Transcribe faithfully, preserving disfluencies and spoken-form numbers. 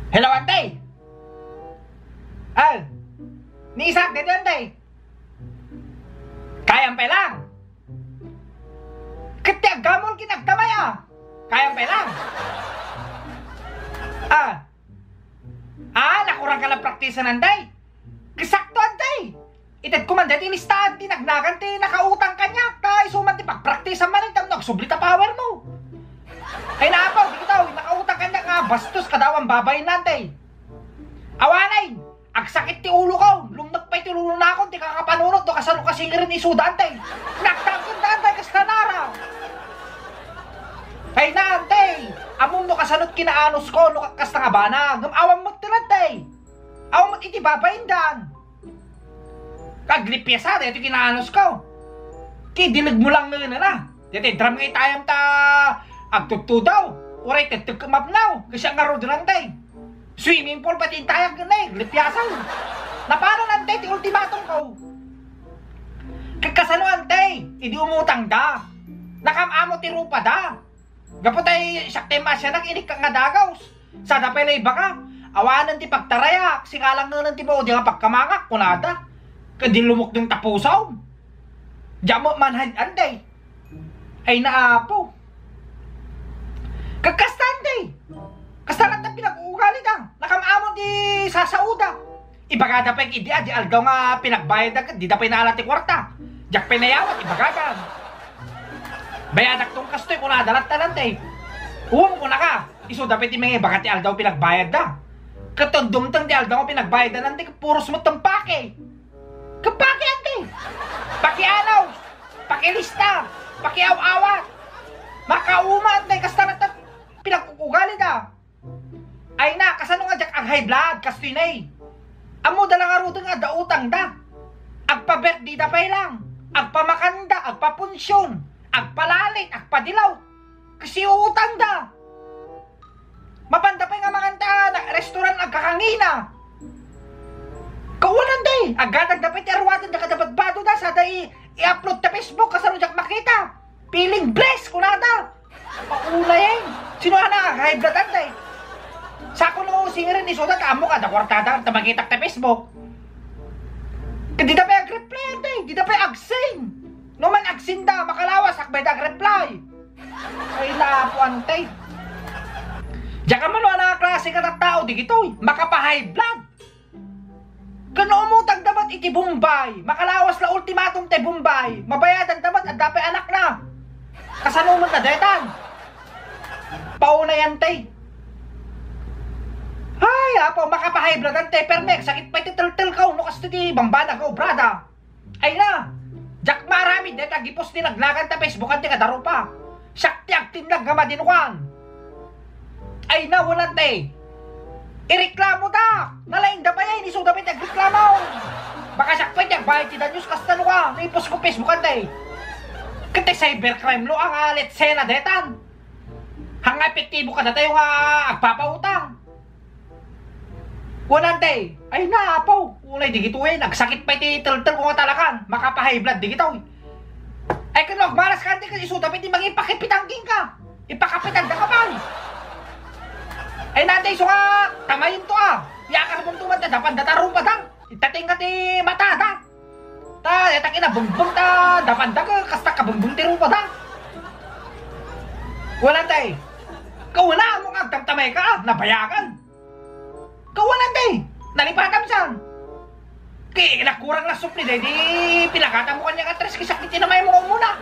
Hello, ante! Ah, ni Isak, dito, ante! Kayam pay lang! Ket ti aggamon ket agdamay, a! Kayam pay lang! Ah! Ah, nakurang ka lang praktisan, ante! Kasakto, ante! Itedko man daytoy listahan ti nagnagan ti nakautang kaniak, ta isu man ti pagpraktisan manen tapno agsubli ta power mo. Ay, naapaw, dagitoy nakautang kaniak nga bastos kada awan babayen, ante. Awanen, agsakit ti uloko, lumnek pay ti lulonakon ti kakapanunot no kasano kasingir ni isuda, ante. Nagtangkenda, ante, kasta nara. Ay na, ante, ammom no kasano ti kinaanusko no kasta nga bana, ngem awan met ti, ante. Awan met iti babayendan. Aglipiasa, daytoy kinaanusko. Ti dileg mo lang ngenana. Daytoy drum nga itayam ta agtudtudaw. Uray tettek mapnaw. Kasi ang ngarud lang, tay. Swimming pool pati intayag na, eh. Aglipiasa. Napano, ante, ti ultimatum ko? Kakasano, ante? Idi umutang da. Nakam-amo ti rupa da. Gapu tay siak tay maasianak, inikka nga dagaws. Sada pay la ibaga, awanen ti pagtarayak, singalangen ti maudi nga pagkamangak, kunada. Ket di lumukdeng ta pusom. Diak met manhad, ante. Ay, naapo. Kakasta, ante. Kasta latta pinag-uugali da. Nakam-amo ti sasaoda. Ibagada pay idi a, di aldaw nga pinagbayadda, ket dida pay naala ti kuarta. Diak pay nayawat, ibagada. Bayadak ton kastoy, kunada latta, ante. Uwam, kunaka, isuda pay ti mangibaga ti aldaw pinagbayadda. Ket ton dumteng ti aldaw nga pinagbayadda, ante, ket puros met ti pake. Ket pake, ante. Pakianaw, pakilista, pakiaw-awat. Makauma, ante, kasta latta pinag-ugalida. Ay na, kasano nga diak ag-high blood, kastoy nay? Ammoda la ngaruden nga adda utangda. Agpa-birthday da pay lang. Agpamakanda, agpapunsion, agpalalit, agpadilaw. Kasi utangda. Mapanda pay nga manganta, na, restaurant, agkakangina. Kawanan, day. Aggatagda pay ti aruaten da kada badbado da, sada i-, i-upload ta Facebook, kasano diak makita? Feeling blessed, kunada. Paunay, eh. Sino ana? High blood, ante. Sako no singirin ni Soda, ta ammo kada kuartada, ta makitak ta Facebook. Ket dida pay ag-reply, ante. Dida pay ag-seen. No man ag-seen da, makalawas, sakbay da ag-reply. Ay, napo, ante. Diak ammo no ana klase ka tattao, digitoy. Makapa-high blood. Ken no umutang da met iti Bombay, makalawas la ultimatum ti Bombay, mabayadan da met, adda pay anakna. Kasano met na detan? Paunay, ante. Ay, apo, makapa-high blood, ante, permek, sakit pay ti teltelko, no kastoy ti bambana ko, brada. Ay na, diak maaramid dayta agipos ti nagnagan ta Facebook, ante, nga darupa. Siak ti agtinnag nga madinukan. Ay na, wen, ante. Ireklamo da. Nalaing da pay, ay, ni Soda pay ti agreklamo. Baka siak pay ti agbayad ti danyos kasta no ka. Naipos ko Facebook, ante. Ket ti cybercrime lo, ang alit sena detan. Hanga epektibo kadatayo nga agpapautang. Wen, ante. Ay na, apo. Unay digitoy, nagsakit pay ti teltelko nga talakan. Makapa-high blood digitoy. Ay, ken no agmalas ka, ante, ket isuda pay ti mangipakipitang kenka. Ipakapitanda ka pay. Ay, na, ante, isu nga, tamayen to, a. Yakar mo to man, ta dapan da ta rupada. Itating ka ti matada. Ta, eta kinabungbung ta, dapan da ka, kasta kabungbung ti rupada. Wen, ante. Kauna mo nga agtamtamay ka, a, nabayagan. Kawanan, day. Nalipatam san. Kay, nakurang na supli, day. Di pinagatan mo kanya ka tres, kisak di tinamay mo umuna.